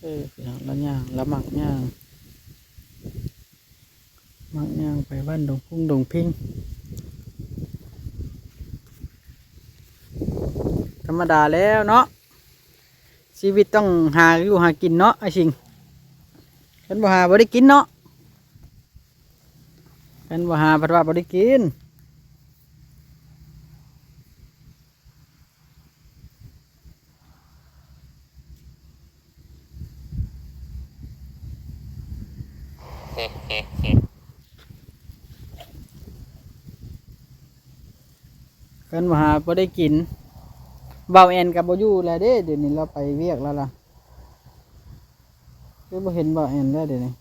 ເອີ ພີ່ນ້ອງ ລາວຍ່າງ ລາວມັກຍ່າງ ມັກຍ່າງໄປບ້ານດົງພຸງດົງພິງ. ທຳມະດາແລ້ວເນາະ ຊີວິດຕ້ອງຫາຢູ່ຫາກິນເນາະ ອ້າຍສິງ. ຄັນບໍ່ຫາບໍ່ໄດ້ກິນເນາະ ຄັນບໍ່ຫາພັດວ່າບໍ່ໄດ້ກິນ. ຄັນບໍ່ຫາບໍ່ໄດ້ກິນ. ບ່າວແອນກໍບໍ່ຢູ່ແລ້ວເດ້ ດຽວນີ້ລາວໄປວຽກແລ້ວລະ ຄືບໍ່ເຫັນບ່າວແອນແລ້ວດຽວນີ້.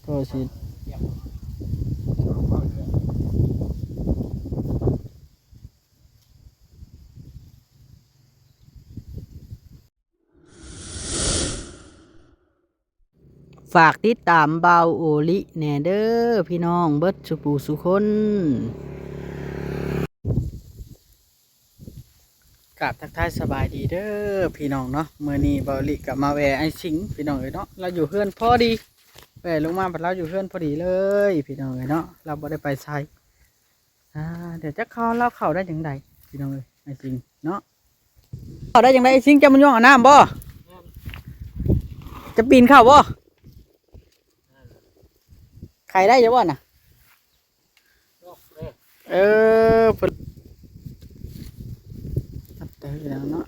ກໍຊິ ຝາກຕິດຕາມບ່າວໂອລິແດ່ເດີພີ່ນ້ອງເບິດສູ່ຜູ້ສູ່ຄົນ. ກາບທັກທາຍສະບາຍດີເດີພີ່ນ້ອງເນາະ. ມື້ນີ້ບ່າວໂອລິກໍມາແວ່ອ້າຍສິງພີ່ນ້ອງເອີຍເນາະ. ລາວຢູ່ເຮືອນພໍດີ ແວ່ລົງມາບັດລາວຢູ່ເຮືອນພໍດີເລີຍພີ່ນ້ອງເອີຍເນາະ. ລາວບໍ່ໄດ້ໄປໃສ. ອ່າ ດຽວຈັກເຂົາ ລາວເຂົ້າໄດ້ຈັ່ງໃດພີ່ນ້ອງເອີຍ ອ້າຍສິງເນາະ. ເຂົ້າໄດ້ຈັ່ງໃດອ້າຍສິງ? ຈະມາຍ່ວງເອົານ້ຳບໍ່? ຈະປີນເຂົ້າບໍ່? ໄຂໄດ້ຢູ່ບໍ່ນະ? ເອີ ເພິ່ນ ແຕ່ເນາະ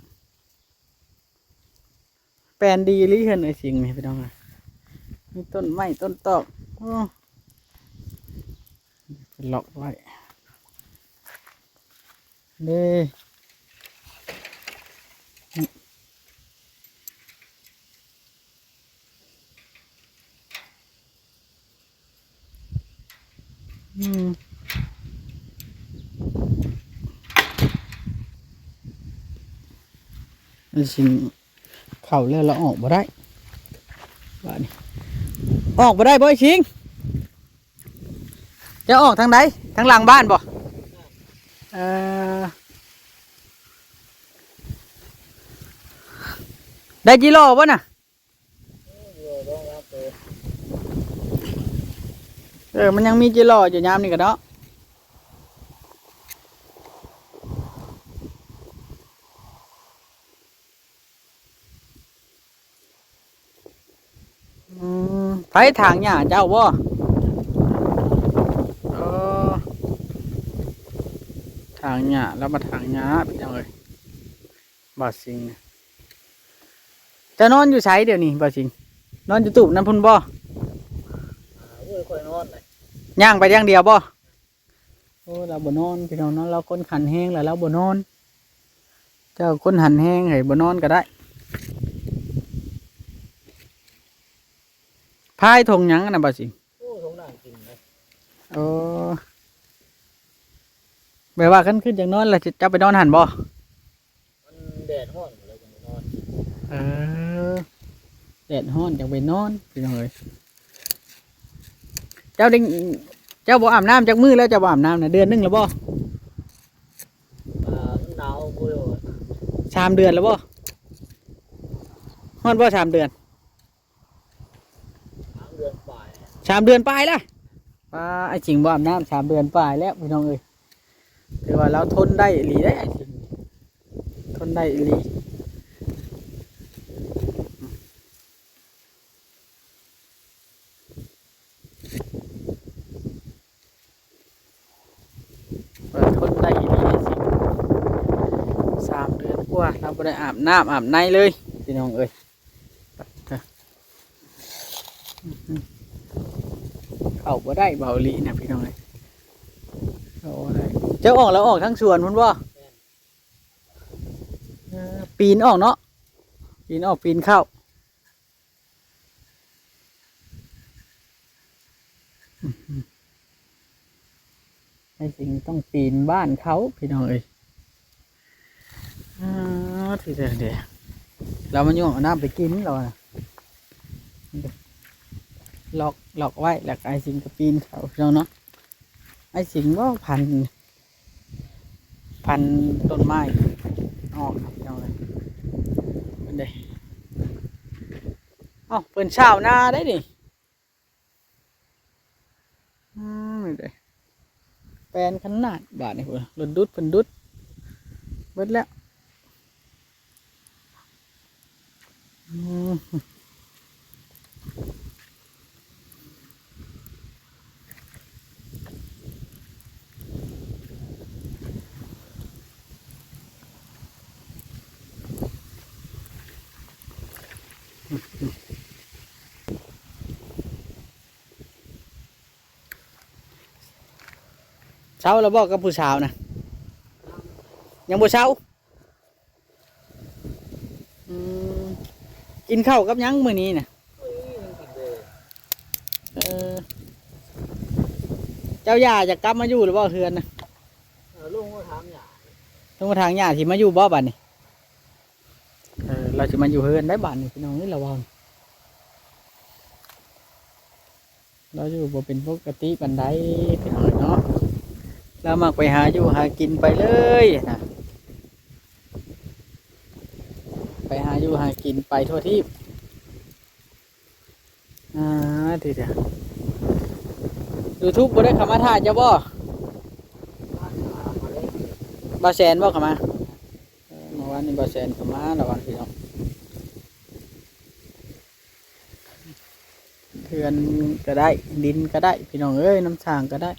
ແປນດີອີ່ຫຼີເຮືອນອ້າຍສິງນີ້ພີ່ນ້ອງເອີຍ. ມີຕົ້ນໄມ້ຕົ້ນຕອກ ໂອ້ ເພິ່ນລັອກໄວ້ເດ້. ອືມ ມັນຊິເຂົ້າແລ້ວລະອອກບໍ່ໄດ້ບາດນີ້. ອອກບໍ່ໄດ້ບໍ່ ອ້າຍສິງ? ຈະອອກທາງໃດ? ທາງຫຼັງບ້ານບໍ່? ເອີ ໄດ້ຈິຫຼໍ່ບໍ່ນະ? ເອີ ມັນຍັງມີຈິຫຼໍ່ຢູ່ຍາມນີ້ກະເນາະ. ອືມ ໃຜຖາງຫຍ້າເຈົ້າບໍ່? ເອີ ຖາງຫຍ້າ ລາວມາຖາງຫຍ້າພີ່ນ້ອງເອີຍ. ບ່າວສິງ ເຈົ້ານອນຢູ່ໃສດຽວນີ້ບ່າວສິງ? ນອນຢູ່ຕູບນັ້ນພຸ້ນບໍ່? ເອີ ຂ້ອຍນອນເລີຍ. ຍ່າງໄປຢ່າງດຽວບໍ່? ໂອ້ ລາວບໍ່ນອນພີ່ນ້ອງເນາະ ລາວຄົນຂັນແຮງແລ້ວລາວບໍ່ນອນ. ເຈົ້າຄົນຫັນແຮງໃຫ້ບໍ່ນອນກໍໄດ້. ພາຍຖົງຫຍັງນະບ່າວສິງ? ໂອ້ ຖົງໜ້າກິນເລີຍ. ໂອ້ ແບບວ່າຄັນຄືຈາກນອນແລ້ວຈະ ເຈົ້າໄປນອນຫັ້ນບໍ່? ມັນແດດຮ້ອນ ກໍເລີຍຈັ່ງໄປນອນ. ເອີ ແດດຮ້ອນຈັ່ງໄປນອນ ພີ່ນ້ອງເອີຍ. ເຈົ້າໄດ້ ເຈົ້າບໍ່ອາບນ້ຳຈັກມື້ແລ້ວ? ເຈົ້າບໍ່ອາບນ້ຳນະ ເດືອນໜຶ່ງແລ້ວບໍ່? ອ່າ ມັນໜາວໂພດ. ສາມເດືອນແລ້ວບໍ່? ຮອດບໍ່ສາມເດືອນ? ສາມເດືອນປາຍ. ສາມເດືອນປາຍລະ. ປ້າ ອ້າຍສິງບໍ່ອາບນ້ຳສາມເດືອນປາຍແລ້ວ ພີ່ນ້ອງເອີຍ. ຖືວ່າລາວທົນໄດ້ອີ່ຫຼີເດ້ ອ້າຍສິງ ທົນໄດ້ອີ່ຫຼີ. ເອີ ທົນໄດ້ອີ່ຫຼີ ສາມເດືອນກວ່າ ລາວບໍ່ໄດ້ອາບນ້ຳອາບໃນເລີຍ ພີ່ນ້ອງເອີຍ. ເຂົ້າບໍ່ໄດ້ ເບົາຫຼີນະ ພີ່ນ້ອງເອີຍ ເຂົ້າບໍ່ໄດ້. ເຈົ້າອອກແລ້ວອອກທາງສວນພຸ້ນບໍ່? ເອີ ປີນອອກເນາະ ປີນອອກປີນເຂົ້າ. ອ້າຍສິງຕ້ອງປີນບ້ານເຂົາ ພີ່ນ້ອງເອີຍ. ອ່າ ທີ່ແທ້ເດ ລາວມາຍ່ວງເອົານ້ຳໄປກິນລາວນະ. ລັອກ ລັອກໄວ້ ແລ້ວກໍອ້າຍສິງກໍປີນເຂົ້າ ພີ່ນ້ອງເນາະ. ອ້າຍສິງບໍ່ພັນ ພັນຕົ້ນໄມ້ ອອກພີ່ນ້ອງເອີຍ ເພິ່ນເດ້ ເອົ້າ ເພິ່ນຊາວນາໄດ໋ນີ້. ອືມ ນີ້ເດ້ ແປນຂະໜາດບາດນີ້ ພຸ້ນ ລົດດຸດເພິ່ນດຸດເບິດແລ້ວ. ອືມ ເຊົາແລ້ວບໍ່ກັບຜູ້ສາວນະ? ຍັງບໍ່ເຊົາ? ອືມ ກິນເຂົ້າກັບຫຍັງມື້ນີ້ນະ? ເອີ ເຈົ້າຍ່າຈະກັບມາຢູ່ຫຼືບໍ່ເຮືອນນະ? ເອີ ລົງມາຖາງຫຍ້າ ລົງມາຖາງຫຍ້າ ຊິມາຢູ່ບໍ່ບາດນີ້? ເອີ ລາວຊິມາຢູ່ເຮືອນໄດ໋ບາດນີ້ ພີ່ນ້ອງເອີຍ ລະວັງ. ລາວຢູ່ບໍ່ເປັນປົກກະຕິປານໃດ ພີ່ນ້ອງເນາະ. ລາວມັກໄປຫາຢູ່ຫາກິນໄປເລີຍນະ ໄປຫາຢູ່ຫາກິນໄປທົ່ວທີບ. ອ່າ ທີດຽວ YouTube ບໍ່ໄດ້ເຂົ້າມາຖ່າຍເຈົ້າບໍ່? ບ່າວແສນບໍ່ເຂົ້າມາ? ເອີ ເມື່ອວານນີ້ບ່າວແສນເຂົ້າມາລະວັງ ພີ່ນ້ອງ. ເຮືອນກໍໄດ້ ດິນກໍໄດ້ ພີ່ນ້ອງເອີຍ ນ້ຳສ້າງກໍໄດ້.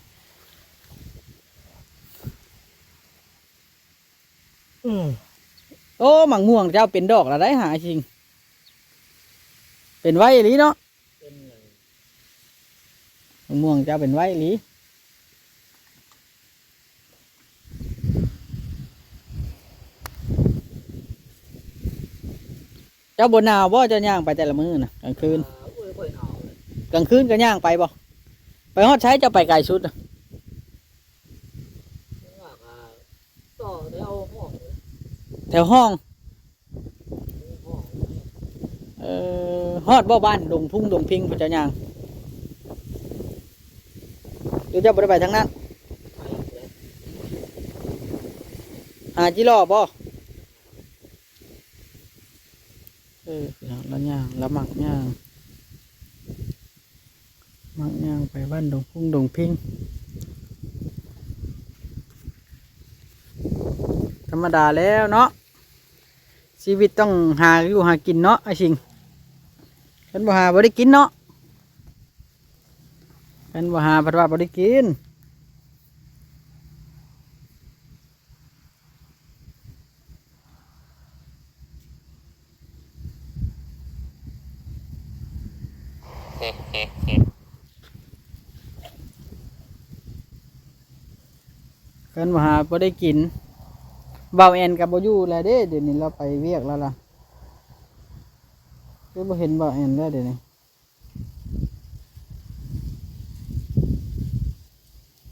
ອືມ ໂອ້ ໝາກມ່ວງເຈົ້າເປັນດອກແລ້ວໄດ໋ຫາຊິງ ເປັນໄວອີ່ຫຼີເນາະ. ເປັນຫຍັງ? ໝາກມ່ວງເຈົ້າເປັນໄວອີ່ຫຼີ. ເຈົ້າບໍ່ໜາວບໍ່ ເຈົ້າຍ່າງໄປແຕ່ລະມື້ນະ ກາງຄືນ? ອ່າ ໂອ້ຍ ຂ້ອຍໜາວເລີຍ. ກາງຄືນກໍຍ່າງໄປບໍ່? ໄປຮອດໃສເຈົ້າໄປໄກສຸດນະ? ວ່າ ອ່າ ຕໍ່ແຖວຫ້ອງເລີຍ. ແຖວຫ້ອງ? ເອີ ຮອດບໍ່ບ້ານດົງພຸງດົງພິງ ພວກເຈົ້າຍ່າງ ຫຼືເຈົ້າບໍ່ໄດ້ໄປທາງນັ້ນ? ຫາຈິລໍບໍ່? ເອີ ລາວຍ່າງ ລາວມັກຍ່າງ ມັກຍ່າງໄປບ້ານດົງພຸງດົງພິງ ທຳມະດາແລ້ວເນາະ. ຊີວິດຕ້ອງຫາຢູ່ຫາກິນເນາະ ອ້າຍສິງ. ຄັນບໍ່ຫາບໍ່ໄດ້ກິນເນາະ. ຄັນບໍ່ຫາພັດວ່າບໍ່ໄດ້ກິນ. ຄັນບໍ່ຫາບໍ່ໄດ້ກິນ. ບ່າວແອນກໍບໍ່ຢູ່ແລ້ວເດ້ ດຽວນີ້ລາວໄປວຽກແລ້ວລະ. ຄືບໍ່ເຫັນບ່າວແອນແລ້ວດຽວນີ້.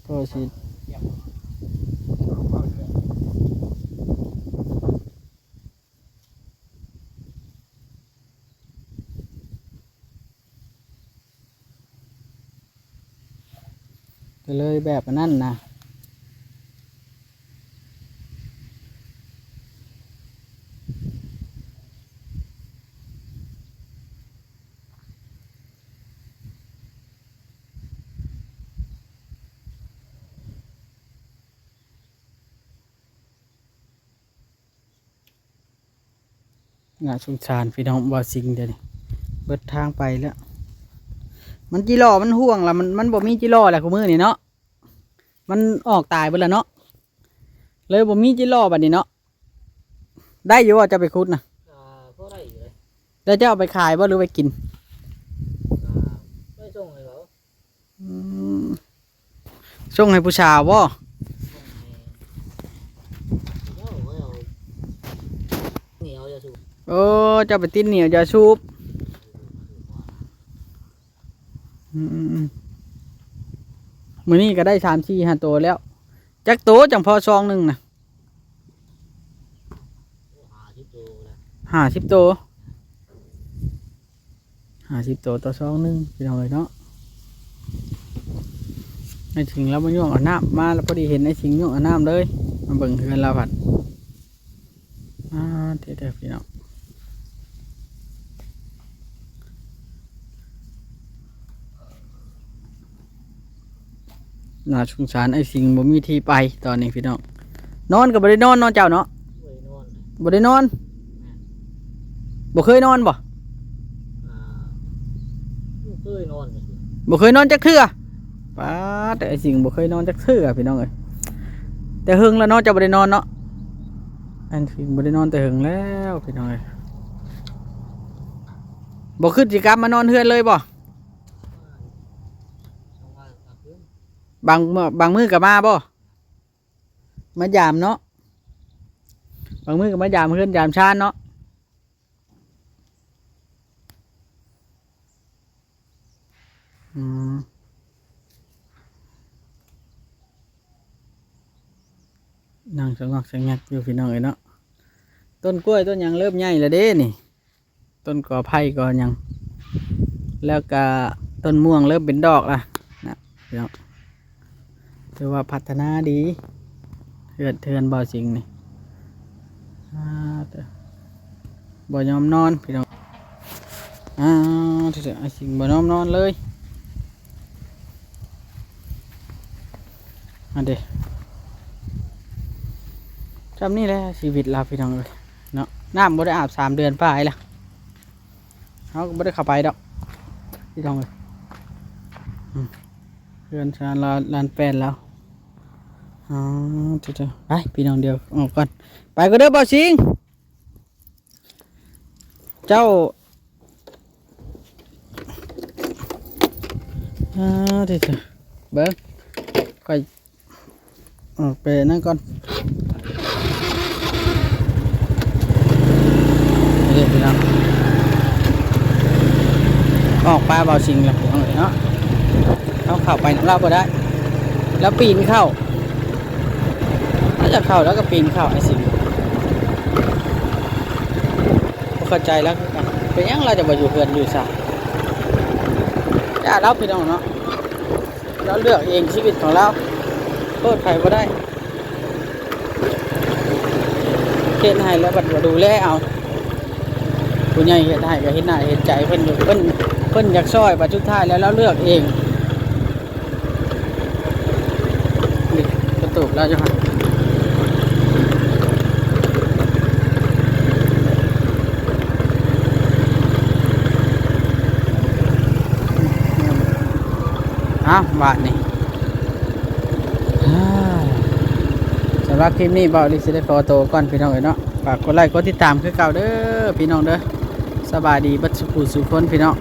ກໍຊິ ກໍເລີຍແບບອັນນັ້ນນະ. ໜ້າສົງສານພີ່ນ້ອງບ່າວສິງ ດຽວນີ້ເບິດທາງໄປແລ້ວ. ມັນຈິລໍມັນຫ່ວງລະ ມັນ ມັນບໍ່ມີຈິລໍແລ້ວ ຄູ່ມື້ນີ້ເນາະ. ມັນອອກຕາຍເບິດແລ້ວເນາະ ເລີຍບໍ່ມີຈິລໍບາດນີ້ເນາະ. ໄດ້ຢູ່ບໍ່ເຈົ້າໄປຂຸດນະ? ອ່າ ພໍໄດ້ຢູ່ເດ້. ແລ້ວເຈົ້າເອົາໄປຂາຍບໍ່ ຫຼືໄວ້ກິນ? ອ່າ ໄວ້ສົ່ງໃຫ້ເຂົາ. ອືມ ສົ່ງໃຫ້ຜູ້ສາວບໍ່? ໂອ້ ເຈົ້າໄປຕິດໜີ້ເອົາຢາສູບ. ອືມ ມື້ນີ້ກໍໄດ້ສາມສີ່ຫ້າໂຕແລ້ວ. ຈັກໂຕຈັ່ງພໍຊອງໜຶ່ງນະ? ຫ້າສິບໂຕ ຫ້າສິບໂຕຕໍ່ຊອງໜຶ່ງ ພີ່ນ້ອງເອີຍເນາະ. ອ້າຍສິງລາວມາຍົກເອົານ້ຳມາ ລາວພໍດີເຫັນອ້າຍສິງຍົກເອົານ້ຳເລີຍ. ມາເບິ່ງເຮືອນລາວພັດ ອ່າ ເດີໆ ພີ່ນ້ອງ ໜ້າສົງສານອ້າຍສິງ ບໍ່ມີທີ່ໄປຕອນນີ້ພີ່ນ້ອງ. ນອນກໍບໍ່ໄດ້ນອນເນາະເຈົ້າເນາະ? ບໍ່ໄດ້ນອນ ບໍ່ໄດ້ນອນ. ແມ່ນ. ບໍ່ເຄີຍນອນບໍ່? ອ່າ ບໍ່ເຄີຍນອນຈັກເທື່ອ ບໍ່ເຄີຍນອນຈັກເທື່ອ. ປາດ ແຕ່ອ້າຍສິງບໍ່ເຄີຍນອນຈັກເທື່ອພີ່ນ້ອງເອີຍ. ແຕ່ເຫິງແລ້ວເນາະ ເຈົ້າບໍ່ໄດ້ນອນເນາະ? ອ້າຍສິງບໍ່ໄດ້ນອນແຕ່ເຫິງແລ້ວພີ່ນ້ອງເອີຍ. ບໍ່ຄິດຊິກັບມານອນເຮືອນເລີຍບໍ່? ບາງມື້ ບາງມື້ກໍມາບໍ່? ມາຢາມເນາະ ບາງມື້ກໍມາຢາມເຮືອນຢາມຊານເນາະ. ອືມ ນັ່ງສະຫງັກສະຫຍັກຢູ່ພີ່ນ້ອງເອີຍເນາະ. ຕົ້ນກ້ວຍຕົ້ນຫຍັງເລີ່ມໃຫຍ່ແລ້ວເດ້ນີ້. ຕົ້ນກໍໄຜ່ກໍຫຍັງ ແລ້ວກະຕົ້ນມ່ວງເລີ່ມເປັນດອກລະນະພີ່ນ້ອງ. ຖືວ່າພັດທະນາດີ ເຮືອນ ເຮືອນບ່າວສິງນີ້. ອ່າ ບໍ່ຍອມນອນພີ່ນ້ອງ. ອ່າ ອ້າຍສິງບໍ່ຍອມນອນເລີຍ. ອັນເດ ຊ່ຳນີ້ແຫຼະຊີວິດລາວພີ່ນ້ອງເອີຍເນາະ. ນ້ຳບໍ່ໄດ້ອາບສາມເດືອນປາຍລະ ເຮົາກໍບໍ່ໄດ້ເຂົ້າໄປດອກພີ່ນ້ອງເອີຍ. ອືມ ເຮືອນຊານລາວ ລານແປນລາວ. ອໍ ເດີໆ ໄປພີ່ນ້ອງ ດຽວອອກກ່ອນ ໄປກ່ອນເດີບ່າວສິງ. ເຈົ້າ ອ່າ ເດີ ເບິ່ງ ຂ້ອຍອອກໄປນັ້ນກ່ອນ. ນີ້ພີ່ນ້ອງ ອອກປ່າບ່າວສິງແລ້ວພີ່ນ້ອງເອີຍເນາະ. ເຮົາເຂົ້າໄປນຳລາວບໍ່ໄດ້ ລາວປີນເຂົ້າ. ລາວຈະເຂົ້າ ລາວກໍປີນເຂົ້າ ອ້າຍສິງ ບໍ່ເຂົ້າໃຈລາວຄືກັນ ເປັນຫຍັງລາວຈະບໍ່ຢູ່ເຮືອນຢູ່ຊານ. ຢ່າລາວພີ່ນ້ອງເນາະ ລາວເລືອກເອງຊີວິດຂອງລາວ ໂທດໃຜບໍ່ໄດ້. ເຮັດໃຫ້ແລ້ວບັດບໍ່ດູແລເອົາ ຜູ້ໃຫຍ່ເຮັດໃຫ້ກໍເຫັນໜ້າເຫັນໃຈເພິ່ນຢູ່ ເພິ່ນ ເພິ່ນຢາກຊ່ອຍ ບັດສຸດທ້າຍແລ້ວລາວເລືອກເອງ. ນີ້ ກະຕູກລາວຢູ່ຫັ້ນ. ເອົ້າ ບາດນີ້ ສຳລັບຄລິບນີ້ ບ່າວລິດຊິໄດ້ຂໍໂຕກ່ອນພີ່ນ້ອງເອີຍເນາະ. ຝາກກົດໄລກົດຕິດຕາມຄືເກົ່າເດີພີ່ນ້ອງເດີ. ສະບາຍດີເບິດສູ່ຜູ້ສູ່ຄົນພີ່ນ້ອງ.